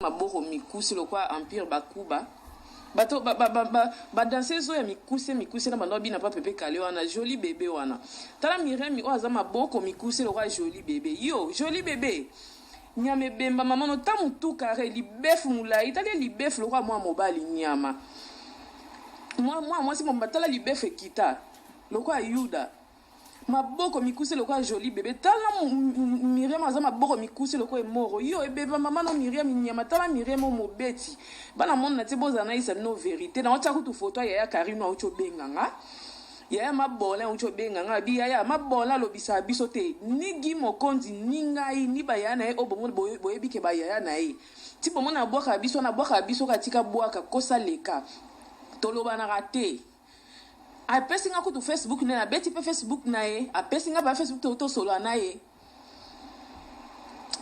Maboko mikuse lokola empire bakuba. Bato ba ba ba ba ba danseuse oyo ya mikuse mikuse na banda obina pa pepe kale wana jolie bebe wana. Tala Miriam oyo aza maboko mikuse lokola jolie bebe. Yo jolie bebe nyama ebemba mama no ta mutu carre libefu mulayi tala ye libefu lokola mwana mobali nyama. Mwa mwana mwasi mobimba tala libefu ekita lokola yuda. Maboko mikuse lokola jolie bebe tala Miriam aza maboko mikuse lokola emoro yo ebeba mama no Miriam nyama tala Miriam oyo mobeti bana monde na tie bozala na yisa bino verite na otia kutu photo ya yaya Karine auti obenga nga yaya mabolin auti obenga nga abi yaya mabolin alobisaka biso te ni Guy Mokonzi ni ngai ni ba yaya na ye oyo bomoni boyebi ke ba yaya na ye ti bomoni abwakaka biso wana abwakaka biso kaka tika bwaka kosa leka tolobanaka te. Apesi nga kutu Facebook naye nabeti pe Facebook naye apesi nga ba Facebook to tosolola naye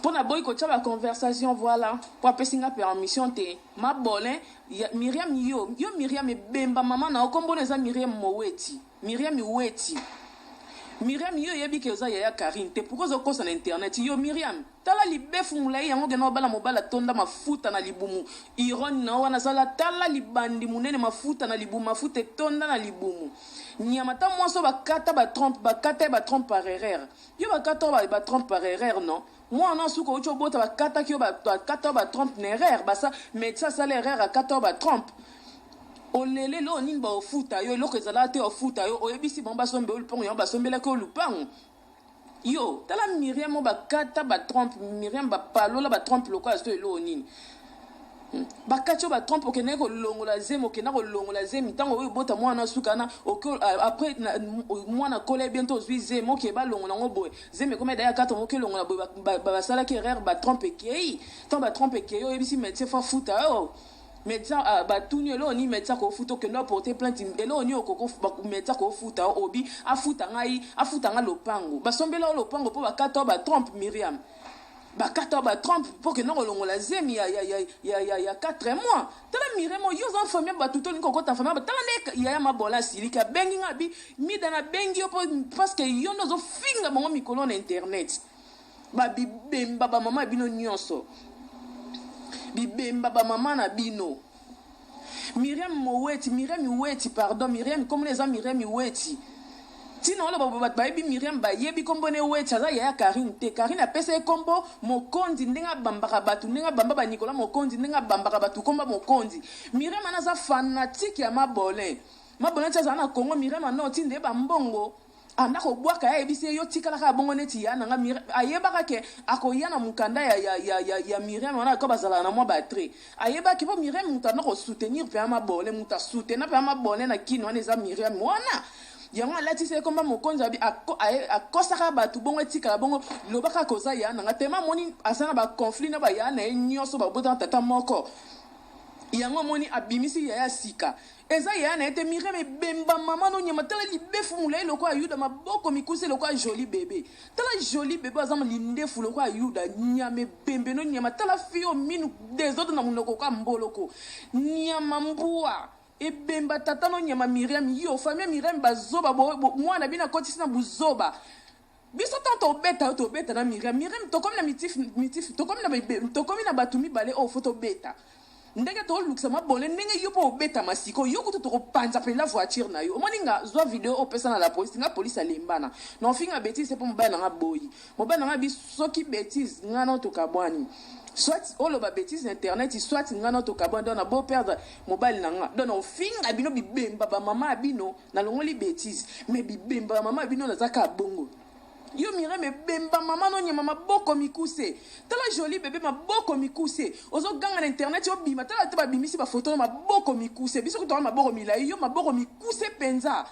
po naboyi kotia ba conversation voilà po apesi nga permission te mabolin ya Miriam yo yo Miriam ebemba maman na yo kombo na eza Miriam Moweti Miriam Weti Miriam yo oyebi ke oza yaya Carine te pourquoi ozo kosa na internet yo Miriam Tala libefu mulayi yango okenda kobala mobali atonda mafuta na libumu ironie na yo wana sala tala libandi munene mafuta na libumu mafuta etonda na libumu nyama ata mwasi oyo bakata ba trompe bakata ye ba trompe par erreur yo bakata yo ba trompe par erreur non mwana na suka outi obota bakataki yo bakata yo ba trompe na erreur basa médecin asala erreur akata yo ba trompe olele eloko nini baofuta yo eloko ezalaka te ofuta yo oyebisi bango basombe yo lupango yango basombelaki yo lupango Yo tala Miriam oyo bakata ba trompe Miriam ba palola ba trompe lokola so eloko nini hmm. bakati yo ba trompe okendaki kolongola zemi okenda kolongola zemi ntango oyo obota mwana suka na après mwana akola ye bientôt ozwi zemi oke balongola yango boye zemi ekomi daya 4 moke elongola boye basalaki erreur ba trompe ekei ntango ba trompe ekei oyebisi médecin fo afuta yo Medecin ah, batuni eloko nini medecin akofuta okende oporte plainte eloko nini okoko medecin akofuta yo obi afuta ngai afuta ngai lopango basombela yo lopango mpo bakata yo batrompe Miriam bakata yo batrompe mpo okende kolongola zemi ya, ya, ya, ya, ya, ya 4 mois tala Miriam oyo oza famille bato to olingi kokota famille tala nde yaya mabola asiliki abengi ngai abi mida nabengi yo mpo parce que yo nde ozofinga bango mikolo na internet Ba bibemba ba mama bino nionso. Bibemba ba mama na bino. Miriam Moweti, Miriam Weti pardon, Miriam kombo eza Miriam Weti. Tina oloba boye bato bayebi Miriam bayebi kombo ne Weti aza yaya Carine te. Carine apesa ye kombo Mokonzi ndenge abambaka bato ndenge abamba ba Nicolas Mokonzi ndenge abambaka bato kombo Mokonzi. Miriam wana aza fanatique ya Mabolin. Mabolin ti azala na Congo Miriam wana otinda ye ba mbongo. Anda kobwaka ye ayebisi ye yo tikala kaka bongo neti ya na nga Miriam ayebaka ke akoya na mukanda ya ya ya ya, ya Miriam wana ko bazalaka na mwa batterie ayebaki po Miriam mutu anda ko soutenir pe mabole mutu asoutena pe mabole na kin wana eza Miriam wana yango alatisa ye komba mokonzi abi akosaka bato bongo etikala bongo loba kaka oza ya na nga tema amoni aza na ba conflit na ba ya na ye nyonso babotana tata moko yango amoni abimisi yaya sika Eza yaya na ye te Miriam ebemba maman no nyama tala libefu mulayi lokola yuda maboko mikuse lokola jolie bebe tala jolie bebe aza lindefu lokola yuda nyama ebembe no nyama tala fille oyo minu desordre na munoko lokola mboloko nyama mbwa ebemba tata no nyama Miriam yo famille Miriam bazoba bo, bo, mwana bino akotisi na buzoba biso tant tobeta yo tobeta na Miriam Miriam tokomi na mitif mitif tokomi na tokomi na bato mibale oyo fo tobeta ndenge tolukisa mabole ndenge yo mpo obetama sikoyo yo kutu tokopanza mpenza voiture na yo omoni nga zwa video opesa na la polise nga polise alembana na ofinga betise mpo mobali na nga boyi mobali na nga bi soki betise nga na tokabwani soit oloba betise na internet soit nga na tokabwani donc na bo perdre mobali na nga donc na ofinga bino bibemba bamama ya bino Nalongoli betise mais bibemba ya mama bino naza kaka bongo. Yo Miriam ebemba mama no nyama maboko mikuse. Tala jolie bebe maboko mikuse. Ozo ganga na internet yo bima tala te babimisi ba photo no maboko mikuse. Biso kutu maboko milayi yo maboko mikuse penza.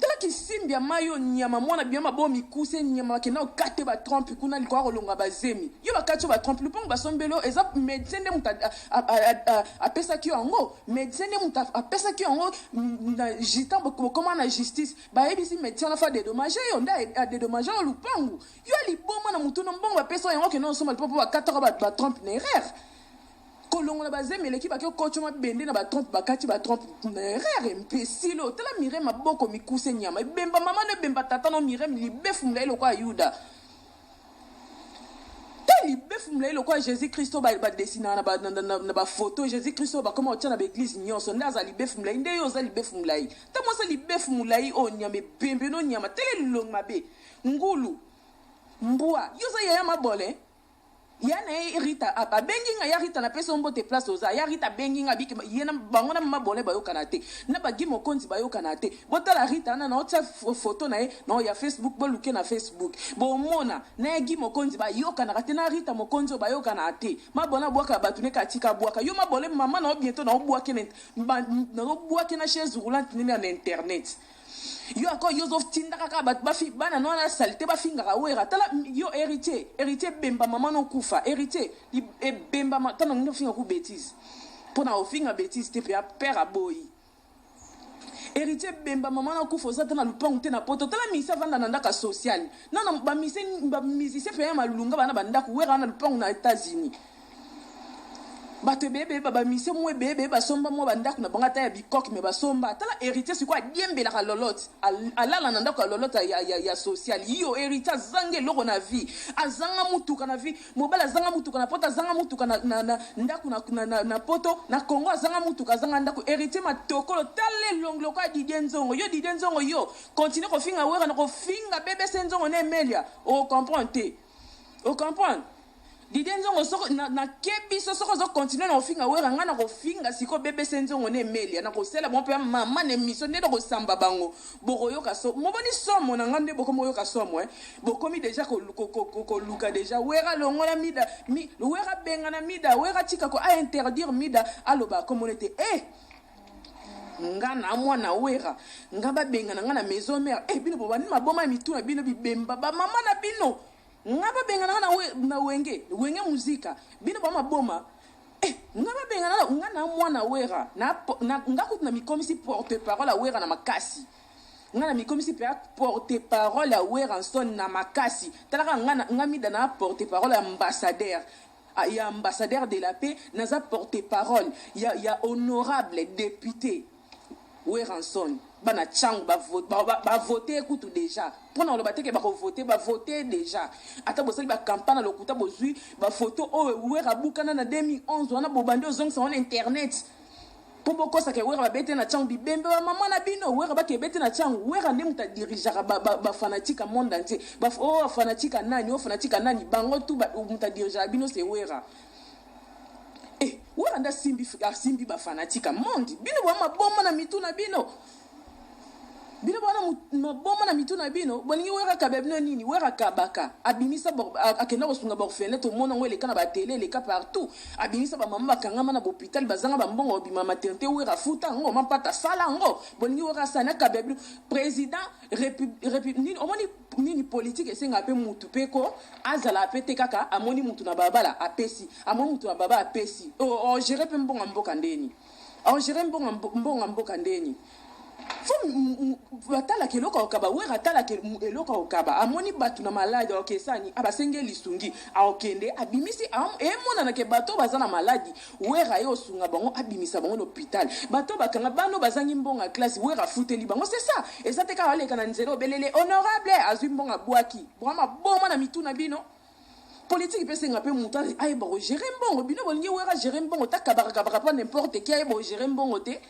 Tala kisimbi ya mayi oyo nyama mwana bima maboko mikuse nyama bakenda kokate ba trompe kuna likolo ya kolonga bazemi. Yo bakati yo ba trompe lupango basombeli yo eza medecin nde moto apesaki yo yango. Medecin nde mutu apesaki yango na gitan bokoma na justice bayebisi medecin wana fa dedommage yo nde adedommage yo lupangu yo liboma na mutu no mbongo bapesa yango okende osomba lupangu po bakataka ba trompe na erreur kolongola bazemi eleki bake okotyo mabende na batrompe bakati batrompe na erreur imbecile oyo tala Mirem maboko mikuse nyama ebemba mama no ebemba tata no Mirem libefu molayi lokola Yuda. Tala libefu mulayi lokola Jesus Christ oyo ba dessinaka na ba photo, Jesus Christ oyo bakoma kotia na ba eglise nionso nde aza libefu mulayi nde yo oza libefu mulayi. Ta mwasi libefu mulayi oyo nyama ebembe no nyama tala elongi mabe ngulu mbwa yo oza yaya mabole ya na ye Rita abengi nga ya Rita napesi yo mbote place oza ya Rita abengi nga abiki ye na bango na mabole bayokana te na ba Guy Mokonzi bayokana te botala Rita wana na otia photo na ye na ya Facebook boluke na Facebook bomona na ya Guy Mokonzi bayokanaka te na Rita Mokonzi oyo bayokanaka te mabole abwaka bato ne katika abwaka yo mabole mama na yo bientôt na obwake na obwake na chaise roulante nene na internet. Yo ako yo ozo tinda kaka batu bafi bana no wana salite bafingaka wera tala yo heritier heritier ebemba maman no kufa heritier ebemba ma tala ngi ofinga ku betise pona ofinga betise te pe père aboyi heritier ebemba maman no kufa oza ta na lupangu te na poto tala misi avanda na ndaka social na na ba misi ba musicien pe ya malunga bana ba ndaku wera na lupangu na Etats-Unis Bato ebele ebele ba ba musiciens mua ebele ebele basomba mua ba ndaku na bango ata ya bicoque mais basomba. Tala Heritier sikoyo adiembelaka lolotte alala na ndaku ya lolotte ya, ya, ya social. Yo Heritier azanga eloko na vie, azanga mutuka na vie, mobali azanga mutuka na poto, azanga mutuka na, na, na ndaku na, na, na, na poto, na Congo azanga mutuka, azanga ndaku. Heritier matokolo tala elongi lokola Didier Nzongo. Yo Didier Nzongo yo continue kofinga Werra na kofinga BBC Nzongo na Emelia oko comprendre te. O comprendre? Didier Nzongo soko na, na kebiso soko ozo continuer na kofinga Werra nga na kofinga siko BBC Nzongo na Emelia na kosela bango pe mama na emission nde na kosamba bango bokoyoka so moboni somo na nga nde bokomi koyoka somo eh bokomi deja ko, ko, ko, ko, koluka deja Werra longola mida mi, Werra bengana mida Werra tika ko a interdire mida aloba komona te eh nga na mwana Werra nga babengana nga na maison mère eh bino bobandi maboma ya mitu na bino bibemba ba mama na bino Nga ba bengana nga na we, na wenge, wenge musica. Bino ba maboma. Eh, nga ba bengana nga na mwana Werra. Na, na nga kutu na mikomisi porte parole ya Werra na makasi. Nga na mikomisi pe porte parole ya Werrason na makasi. Tala kaka nga na, nga mida na porte parole ya ambassadeur. Ah, ya ambassadeur de la paix, naza porte parole ya, ya honorable depute. Werrason bana tshangu ba ba vote kutu dejà pona koloba te ke bako vote ba vote dejà ata bosali ba campagne na lokuta bozui ba photo oyo werra abukana na 2011 wana bobandi ozongisa wana internet po bokosa ke werra babete na tshangu bibembe ba mama na bino werra bake bete na tshangu werra nde moto adirigeaka ba, ba, ba fanatique ya monde entier ba oh fanatique ya nani oh fanatique ya nani bango tout moto adirigeaka bino c'est werra Eh, wana nde asimbi asimbi ba fanatique ya monde. Bino ba maboma na mitu na bino. Bino bana maboma na mitu na bino. Bolingi wera kabia bino nini? Wera kabaka. Abimisa akenda kosunga ba orphelin tomona ngo eleka na ba tele eleka partout. Abimisa ba mama bakangama na hôpital bazanga ba mbongo bima maternité wera futa ngo mampata sala ngo. Bolingi wera sana kabia bino président république nini omoni Nini politique esengaka pe mutu pe ko azala pe te kaka amoni mutu na balabala apesi amoni mutu na balabala apesi o gerer pe mbongo ya mboka ndeni o gerer mbongo mbongo ya mboka ndeni fo batalaka eloko ya kokaba wera atalaka eloko ya kokaba amoni bato na maladi akesani abasengi ye lisungi akokende abimisi emonana ke bato baza na maladi Werra aye osunga bango abimisa bango na hopital bato bakanga bana oyo bazangi mbongo ya classe werra afuteli bango c'est ça eza te kaka aleka na nzela obelele honorable azui mbongo abuaki boa maboma na mitu na bino politique pe esenga pe mutu ayeba ko gerer mbongo bino bolingi werra gerer mbongo ta kabaka kabaka pa n'importe qui ayeba ko gerer mbongo te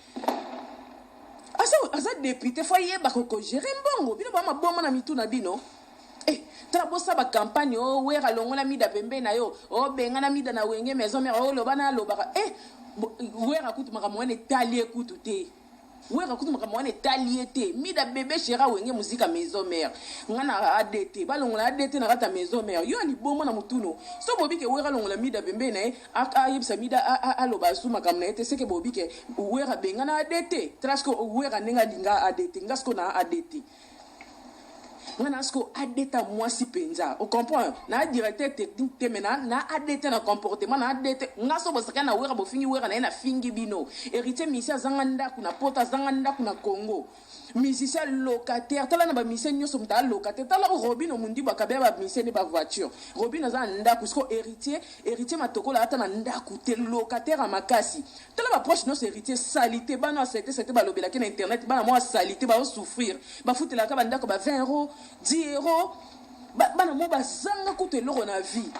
aza aza depute fo ayeba ko gerer mbongo bino boa maboma na mitu na bino Eh, tala bosa ba campagne oh wera longola mida pembe na yo oh bengana mida na wenge maison mère oh loba na alobaka eh wera kutu makambo wana etali ye kutu te wera kutu makambo wana etali ye te mida bebe shera wenge muzika maison mère nga na adt balongola adt na kati ya maison mère yo liboma na mutuno so bobi ke wera longola mida pembe na ye ayebisa mida aloba su makambo na ye te seke bobi ke wera bengana adt tala siko wera ndenge alinga adt nga siko na adt Nga na siko adt ya mwasi penza o comprendre na directeur technique te mais na na adt na comportement na adt nga so bosaka na wera bofingi wera na ye na fingi bino héritier musicien azanga ndaku na poto azanga ndaku na Congo musicien locataire tala na ba musicien nyoso mutu a locataire tala Robino Mundibu akabela ba musicien ne ba voiture Robino aza na ndaku siko héritier héritier matokola ata na ndaku te locataire ya makasi Tala ba proche nionso heritier salite bana ya salite salite balobelaki na internet bana mwa salite bazo souffrir bafutelaka ba ndako ba 20 euros 10 euros bana mwa bazanga kutu eloko na vie.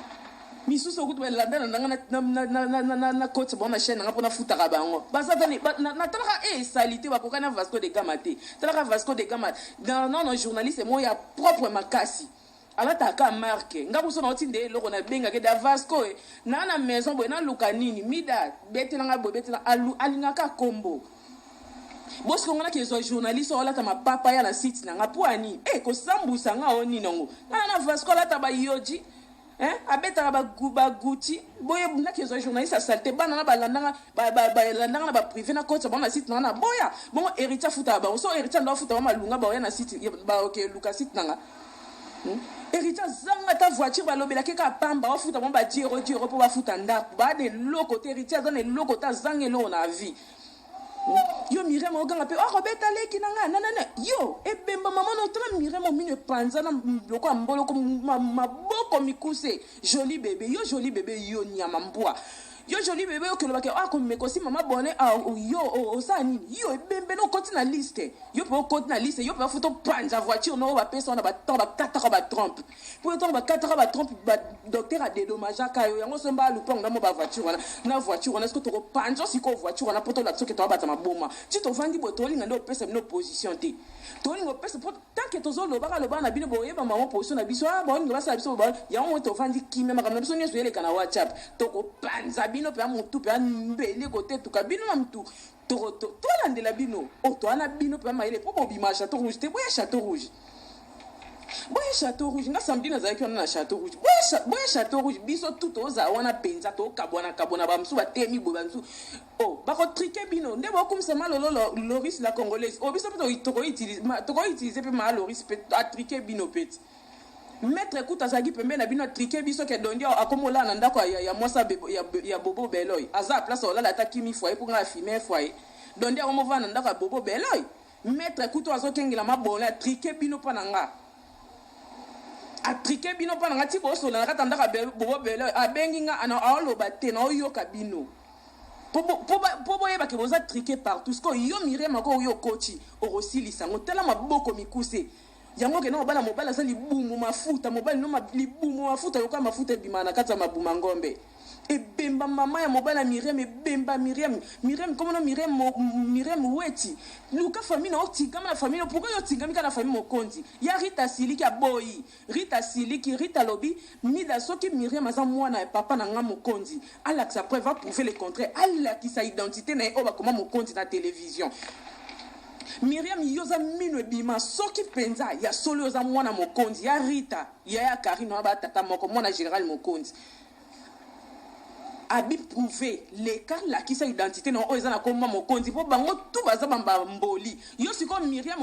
Misusu okutu balanda na nga na koti bango na chaîne nanga mpo nafutaka bango. Baza natalaka e esali te, bakokani na Vasco de Gama te. Talaka Vasco de Gama, nano journaliste moko ya propre makasi, alataka marque. Nga kuso na otinda eloko, nabengaki da Vasco e naa na maison boye, naluka nini, mida betelanga boye, betela alingaka kombo. Bosiko nga naki ezwa journaliste oyo alata mapapa ya na site na nga mpo ani e kosambusa nga o nini yango. Nga na Vasco alata bayoji, hein? Abetaka baguti boye, naki ezwa journaliste asali te. Bana na balandanga, balandanga na baprivé, na kotisa bango na site na nga na boya bongo. Héritier afutaka bango. So Héritier ando afuta bango, malunga baoya na site, baoke luka site na nga. Héritier azanga ata voiture, balobelaki kaka pamba. Bafuta bango ba 10 euro, 10 euro mpo bafuta ndako. Baa na eloko te. Héritier aza na eloko te, azanga eloko na vie. Yo Miriam, oganga mpe akobeta leki na ngai nanana. Yo ebemba mama na otala Miriam, omino epanza na lokola mboloko, maboko mikuse. Joli bébé, yo joli bébé, yo nyama mbwa, yo joli bébé, okelobaki akomeka osi mama bone. Yo osala nini? Yo ebembe na okoti na liste, yo mpe okoti na liste. Yo mpe bafuta opanza voiture na oyo bapesa wana. Batango bakataka batrompe, mpo ntango bakataka batrompe, badocteur adedommageaka yo yango. So mba lupango na mo bavoiture wana, na voiture wana, soki tokopanza sikoyo voiture wana mpo tolakisa soki toabata maboma. Ti tovandi boye, tolinga nde opesa bino position te. Tolinga opesa mpo tant que tozolobaka lobaka na bino, boyeba bango position na biso. Baolinga basala biso yango mo. Tovandi kimia, makambo na biso nyonso eleka na WhatsApp. Tokopanza bino mpe ya motu mpe ya mbeli kotetuka bino na motu. Tolandela bino o toa na bino mpe ya mayele mpo bobima Château Rouge te. Boya Château Rouge, boya Château Rouge. Nga samedi nazalaki wana na Château Rouge. Boya Château Rouge, biso tu tozala wana mpenza. Tokabwana kabwana, bamosusu batemi boye, bamosusu o bakotriquer bino nde bokumisa malolo Loris la Congolaise. O biso mpe tokoutiliser mpe maa Loris mpe atriquer bino mpe ti maître kuta azalaki pembeni na bino, atriquer biso ke Dondi akómi olala na ndako ya mwasi ya Bobo Beloy. Aza place olala ata kimi foyer mpo nga afime foyer. Dondi akomi ovanda na ndako ya Bobo Beloy. Maître kutu azokengela mabolo, atriquer bino mpo na nga, atriquer bino mpo na nga. Ti bosola na kati ya ndako ya Bobo Beloy, abengi nga, aoloba te, naoyoka bino mpo boyebake boza triqué partout. Sikoyo yo Miriam, ako oyo okoti, okosilisa yango. Tala maboko mikuse yango, okenda mobala. Mobali aza libumu mafuta, mobali no libumu mafuta lokola mafuta ebima na kati ya mabuma ngombe. Ebemba mama ya mobali ya Miriam, ebemba Miriam, Miriam komona Miriam, Miriam Weti, luka famille na otingama na famille. Pourquoi yo otingami kaka na famille mokonzi ya Rita? Siliki aboyi Rita, siliki Rita, alobi mida soki Miriam aza mwana ya papa na nga mokonzi, alakisa preuve, aprouver le contraire, alakisa identité na ye oyo bakoma mokonzi na télévision. Miriam, yo oza mino ebima. Soki mpenza ya solo oza mwana mokonzi ya Rita, ya Karine wana, batata moko, mwana général mokonzi, abi prouver, leka, lakisa identité na oyo eza na komba mokonzi, mpo bango tu baza bamboli. Yo sikoyo Miriam.